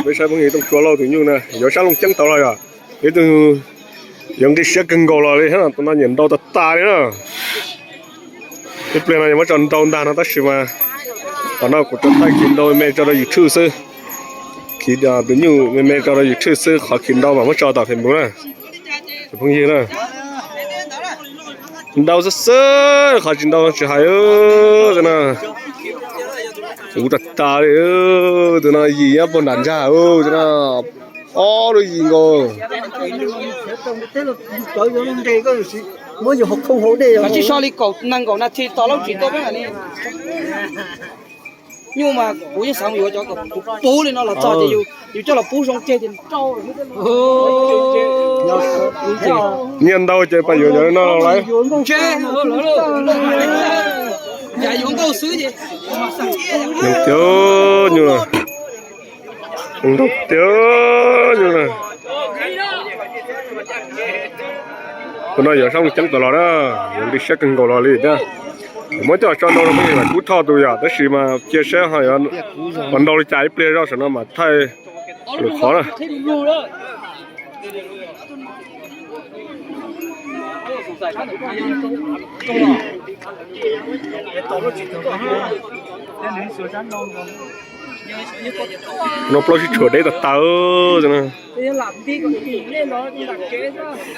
Peb saib phooj ywg, Tooj Tsua Lauj tus nyuj na yuav sab Looj Ceeb tau los yog ib tug yuav nqi siab kawg nkaus los li thiab, tus no nyiam nrau tas tas li na. Ib pliag no yuav muab tso nrau ntag no tab sis mas qhov no kuv rau thaij khiv nrau me tso rau YouTube xwb. Khiv tus nyuj me me tso rau YouTube xwb, qhov khiv nrau mas muab tso tom Facebook na. Phooj ywg na, nrau xwb xwb, qhov tsis nrau tsis hais. Tus no kuv tas tas li, tus no yim nyob puag nram ntsag, tus no ob lub yim nkaus. Tsis so li kaum nees nkaum nas this tos laub tsis tuaj peb mam li. Nyuj mas kuv yeej xav yuav cov kom puv puv li no los txog ces yus coj los pub zoo ceg ces rau. Nyiaj ntau ces pas yuav cov no lawm. Cas yuav nkauj xwb ces. Nyuj, ntau tiag nyuj na. Tus no yuav sab Looj Ceeb tau los na, yuav nqi siab kawg nkaus los li thiab. Muab coj so nrau rau phooj ywg mam kub thoj tus yom, tab sis mas cia saib ho yuav nrau li cas, ib pliag zoj saum no mam thaij lwm qhov na. No plaub sib tshuam deb tas tas.